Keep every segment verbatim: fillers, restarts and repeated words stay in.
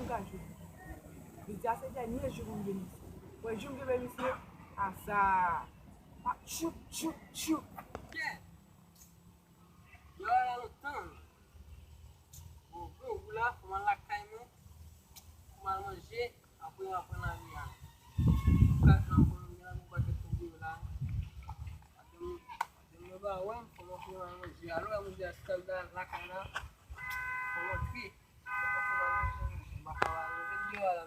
ka jwe. Jodi a se dènye jou pou m vin isit. Premye jou m kenbe misye, a sa. Pa tchoup, tchoup, tchoup. Yeah. Yo la lontan. Bon, bon, ou la, fò m al lakay mwen. Fò m al manje. Apre, m ap pran lari a. Kat nan bon, gen yon pakèt tonbe yo la. Madanm, madanm nan pa wè m, fò m antre m al manje. Alò, mwen di a, si ta lakay la, fò m antre. Fò m antre m al manje, m pa ka al manje deyò a la.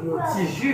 Yon ti ji.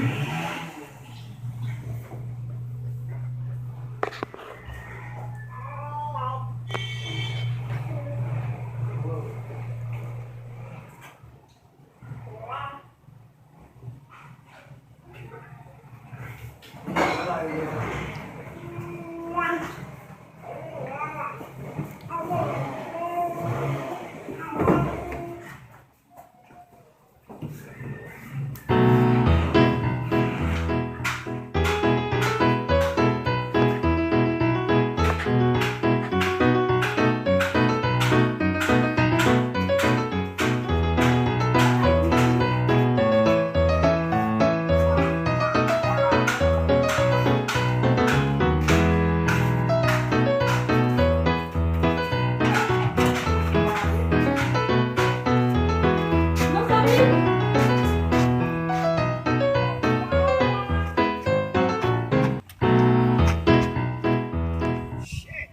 Shit!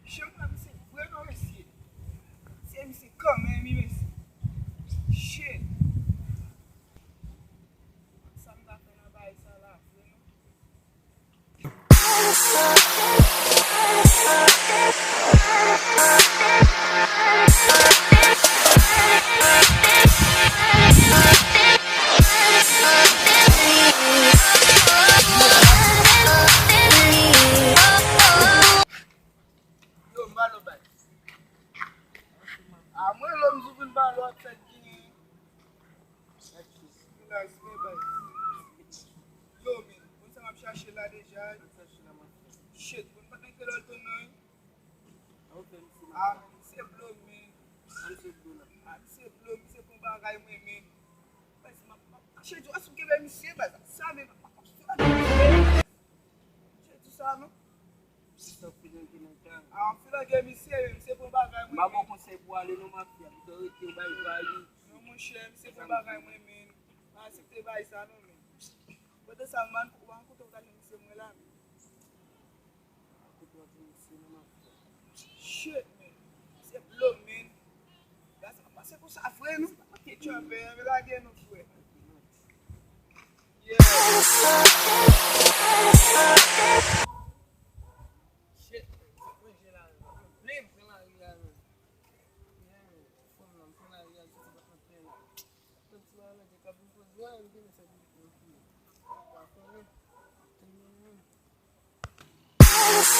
Shit, mwen, misye vre non, mesye. Se misye kanmenm, wi, mesye. Shit! Sa m ta fè nan bagay sa la, vre non? Yo, m ba nou bay. A mwen, lò m sou vin ba lòt fèt genyen. Relax, men bay. Yo, men, konn sa m ap chache la deja. Shit, konn pa t nan kelòl tonn nan, wi. A, misye blow, men. A, misye blow, misye pran bagay mwen, men. Bay, si m ap, m ap, shit, yo, ap kenbe misye, bay, sa, men, m ap, m ap, m ap, shit, di sa, non. Sa filange nan kay. A, filange misye, misye pran bagay mwen. M pa ba w konsèy pou ale non, mafya. Pito rete w bay vag. Non, monchè, misye pran bagay mwen, men. M pa aksepte bagay sa non, men. Pandan sa, man, w pa kontan w ta jwenn misye mwen la, men. Kote w ap jwenn misye non, mafya? Shit, men. Misye blow, men. Gaz ap pase konsa vre, non? Pa manke tchòpè, men lage non, frè. Yeah. Shit, manje la, vle pran lari la, men. Yeah, fanm nan pran lari a, soti pa nan plen la. Tann ti malandre k ap vin poze a, m te met sa pou li pran fouye. Ou pa konnen. Tann mwen menm.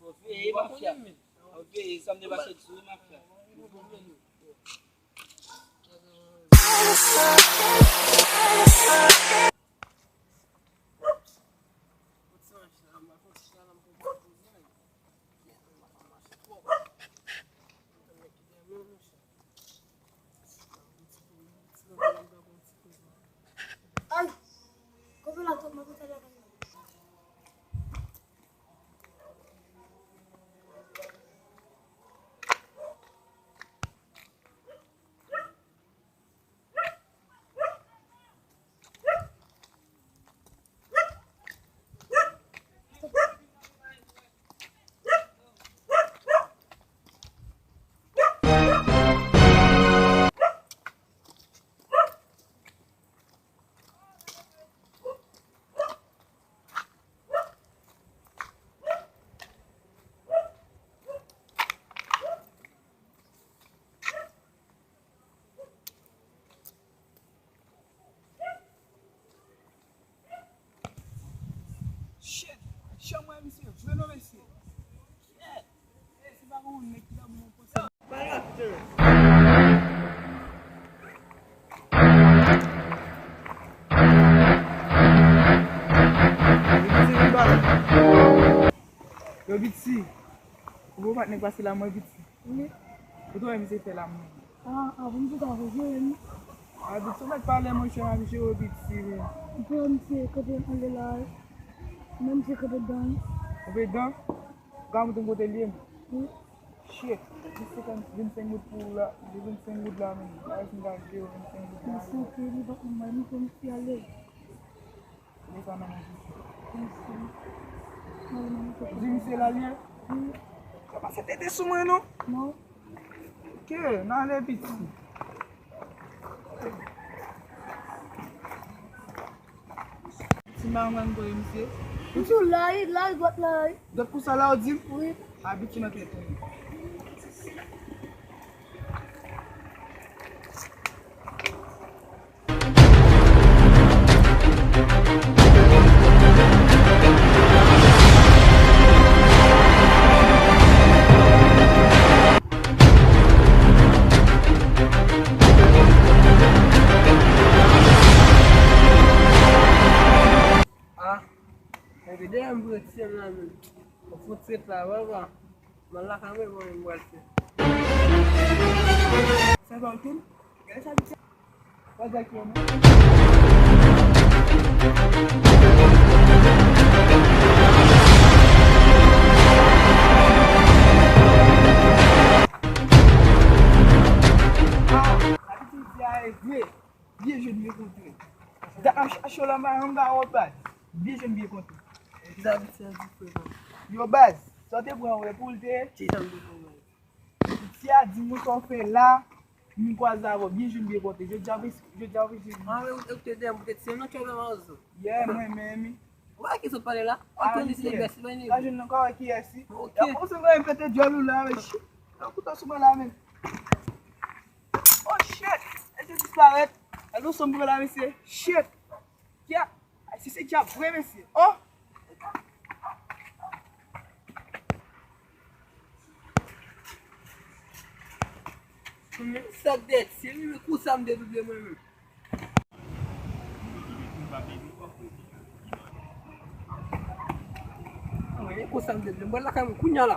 Fò veye, mafya. Fò veye, sa m te mache di w, mafya. Ay! Kote la, tout mwen, kote la, kote la. Shit! Chanm mwen, misye vre non, mesye. Shit! E, se pa gon nèg ki ta bon konsa. Yo, Bitsi, vin ba mwen. Yo, Bitsi. Ou bon patnè k pase la, mwen, Bitsi. Wi. Ou t wè misye fè la, mwen. Ah, ah, bon, misye ta fè jere, wi. Ah, Bitsi, ou mèt pale, monchè, m ap jere w, Bitsi, wi. Ou wè misye kanpe anlè la, wi. Men misye kanpe dan, wi. Kanpe dan? Ou ka montre m kote l ye? Wi. Shit. Di senkant, vennsenk goud pou la, di vennsenk goud la menm. Parèt m ta jere vennsenk goud la. Misye, ok, li pa konn mwen, misye, misye ale. Ou bezwen nan men misye? Wi, wi. Di misye la l ye? Wi. Yo pa se tete sou mwen, non? Non. Ok, n ale, Bitsi. Ti maman m voye misye. Ou sou la, wi, la, dwat la, wi. Dwat konsa la, ou di m? Wi. Abitye nan tèt ou. Ah, epi dèyè m pou yo ti sèm la menm. Ou fout tret la, papa. M al lakay mwen, mwen, mwen pral fè. Sa pa w tou? Gade sa, piti. Pa di ak yo, non. Ah, sa piti di a e vre. Byen jwenn, byen kontre. Dat ap chache w la, m pa janm ka wè w, baz. Byen jwenn, byen kontre. Kisa Piti a di, frè pa m? Yo, baz, sa w te pran, wè, pou l te. Kisa m te pran, baz? Piti a di m sa w fè la, m kwaze avè w, byen jwenn, byen kontre. Jodi a, jodi a, jodi a. Ah, men ou te dèyè m, ou te tiye nan kè nan mazo. Yeah, mwen menm, wi. Ou pa ki sot pale la? Ah, ou konn li se bèsi, mwen li. La jwenn nan kò kiyès, wi. Ok. Y ap kòmanse voye m pete dyòl ou la, men shit. Y ap kouto sou mwen la, men. Oh shit! Mesye disparèt. Gade yon sonm la, mesye. Shit! Kya? Ay, si se dyab vre, mesye. Oh! Sa dèt, se li, men kou sa m dedouble mwen menm. Mwen, e konsa m te vle. Mwen lakay mwen kounya la.